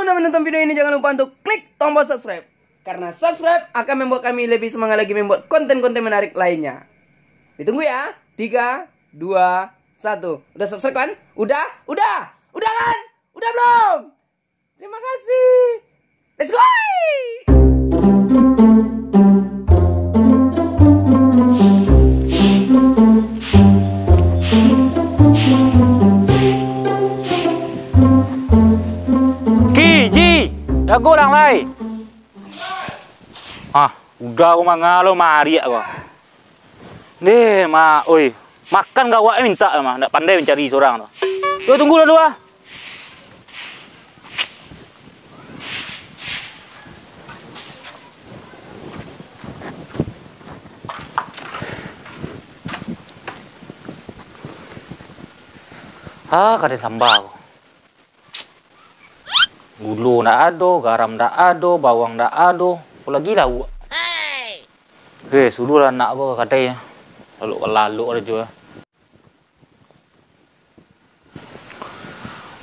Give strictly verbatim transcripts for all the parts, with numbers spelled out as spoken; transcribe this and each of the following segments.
Sebelum menonton video ini, jangan lupa untuk klik tombol subscribe. Karena subscribe akan membuat kami lebih semangat lagi membuat konten-konten menarik lainnya. Ditunggu ya. Tiga, dua, satu. Udah subscribe kan? Udah? Udah? Udah kan? Udah belum? Terima kasih. Let's go! Ki, Ji, jago lang lai. Ah, udah ko manga lo mariak ko. Deh, mak, oi. Makan gawak mintak mah, ndak pandai mancari surang tu. Yo, tunggu dulu ah. Ah, kadai samba ko. Gulo ndak ado, garam ndak ado, bawang ndak ado, apo lagi lauak. Hei, suruahlah anak ko ka kadai. Lalok-lalok ajo.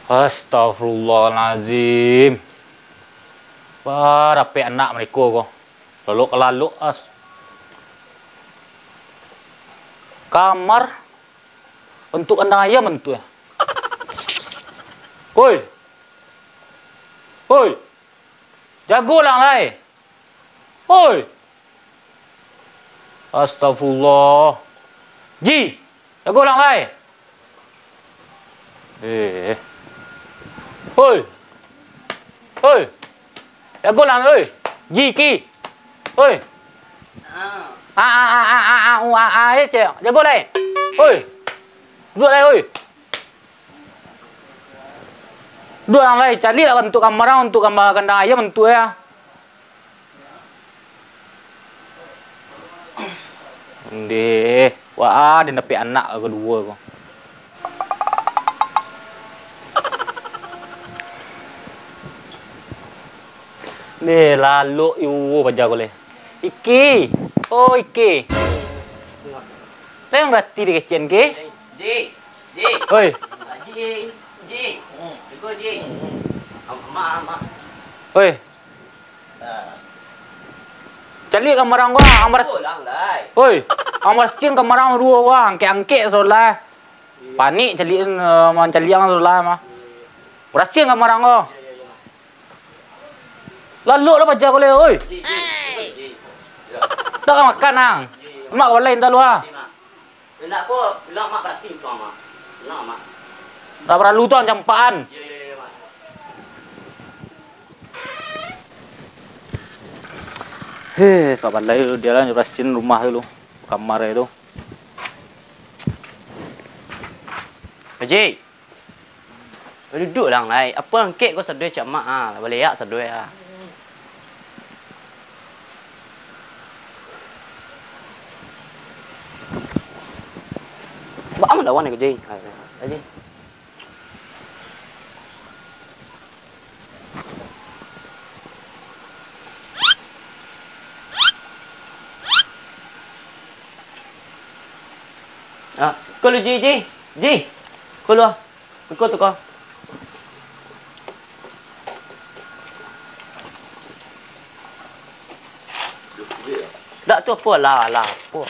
Astagfirullahalazim. Wah, dapek anak mereka ko. Lalok-lalok as. Kamar. Untuk kandang ayam bentuk eh. Hoi. Hoi. Jago lang lai. Hoi. Astagfirullah. Ji, jago lang lai. Eh. Hoi. Hoi. Jago lang, oi. Ji, Ki. Oi. Ah, ah, ah, ah, ah, ah, ah, eh, cek. Jago lai. Oi. Duduak lai, oi. Duduak lang lai. Caliak lah bantuak kamar, bantuak kamar kandang ayam bantuak ya. Ndeh, wah, den dapek anak kaduo ko. Ndeh, lalok yo paja ko leh. Iki, oh Iki. Lai mangarati dek kecek Ki? Ji, Ji. Oi. Ji, Ji. Iko Ji. Amak, amak. Oi. Caliak kamar ang ko, ang baras-, oi, ang barasiahan kamar ang duo ko, angkek-angkek sudah lah. Panik caliak, eh, mancaliak ang sudah lah mah. Barasiahan kamar ang ko. Lalok lah paja ko leh, oi. Dak ka makan ang. Mak ka balai entah lu ah. Indak ko, bilang mak barasiah tu, Mak. Bilang mak. Dak paralu tu, ang campakan. Iyo, iyo, iyo, Mak. Heh, ka balai dulu, dia lah barasiahan rumah dulu, kamar dia tu. Haji. Duduak lang lai. Apo angkek ko sadoe cak mak ah, lah baliak sadoe ah. Baa malawan ko, Jing? Ah, Jing. Ah, ko lu, Ji, Ji. Ji. Ko lu ah. Tuka, tuka. Dak tu apo lah, lah, apo.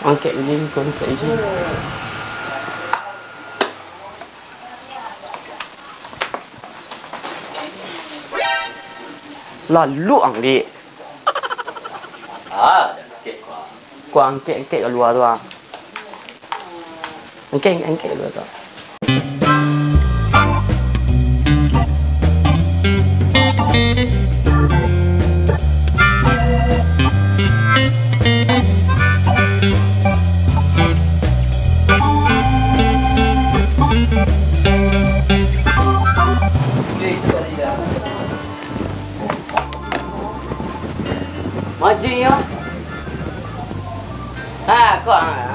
Angkek isi, angkek isi. Lalok ang, Dik. Ah, dah kecek kau. Kau angkek-angkek kalua tu ah. Angkek, angkek kalua tu ah. Maji yo. Ha, ko, ha, ha.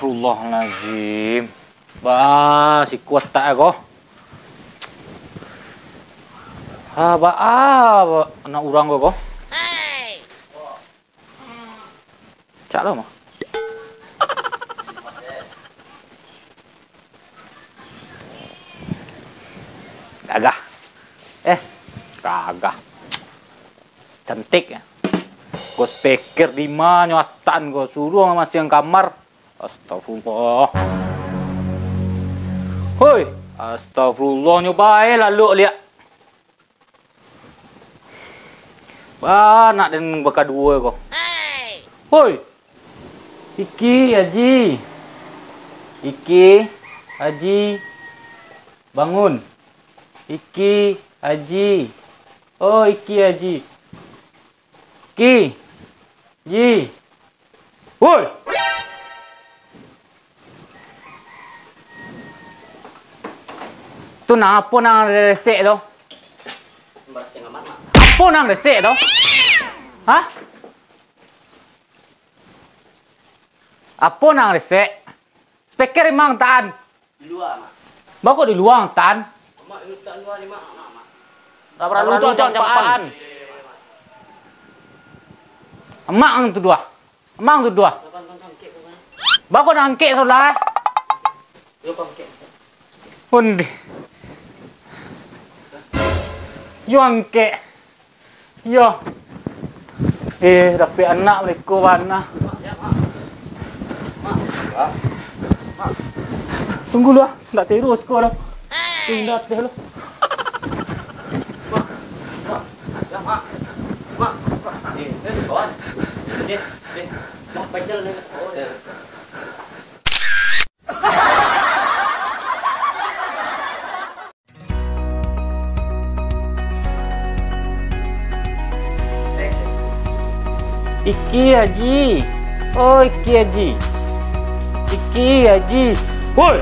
Astagfirullahalazim. Bah, siko atak ko. Ha, baa anak urang ko, ko. Cak lo mah. Gagah. Eh, gagah. Cantik ya. Ko speaker di ma nyo atan ko, suruah masiang kamar. Astagfirullah. Hoi, astagfirullah nyo bae lalok liak. Baa nak den bakaduo ko. Hoi! Iki, Aji. Iki, Aji. Bangun. Iki, Aji. Oh, Iki, Aji. Ki. Ji. Woi! Tu nan apo nan resek tu? Apo nan resek tu? Hah? Apo nan resek? Speaker imang taan. Di lua, Mak. Baa kok di lua, Tan? Mak, lu tak lua ni, Mak. Mak, Mak. Lah paralu tu campaan. Mak ang tu dua. Mak ang tu dua. Baa kok nak angkek tu lah. Yo, angkek. Undi. Yo angkek. Yo. Eh, dapek anak mereka bana. Tunggu lu ah, ndak serius ko dah. Pindah teh lu. Iki Aji. Oh, Iki Aji. Iki Aji. Woi!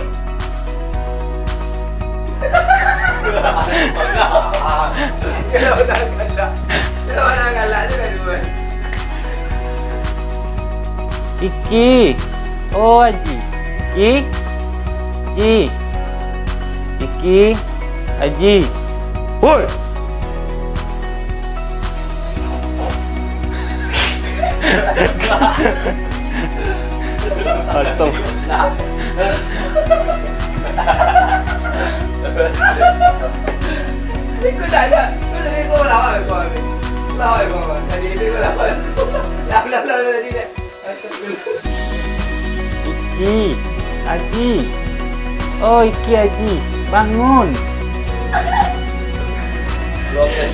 Iki. Oh, Aji. Iki. Ji. Iki. Aji. Woi! Atau. Aku tak ada. Aku tadi aku lawan aku. Lawan aku. Tadi itu aku lawan. Lawan, lawan, lawan, tadi dia. Iki, Aji. Oh, Iki Aji, bangun.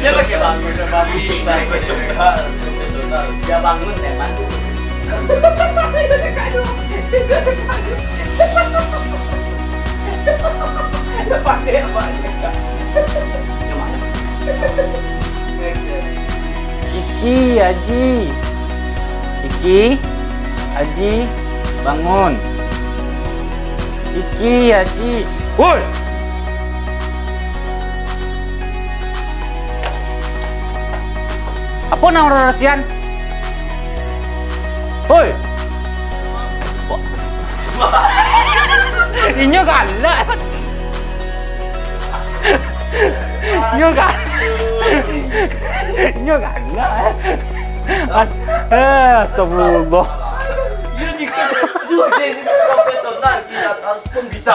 Dia lagi bangun, dia bangun. Dia bangun, teman. Dia pandai apa dia? Iki, Aji. Iki, Aji, bangun. Iki, Aji. Woi! Apo nan urang rasian? Woi! Inyo galak. Inyo galak. Inyo galak. As-, eh, astagfirullah. Dia ni kan, dia ni profesional, dia harus pun bisa.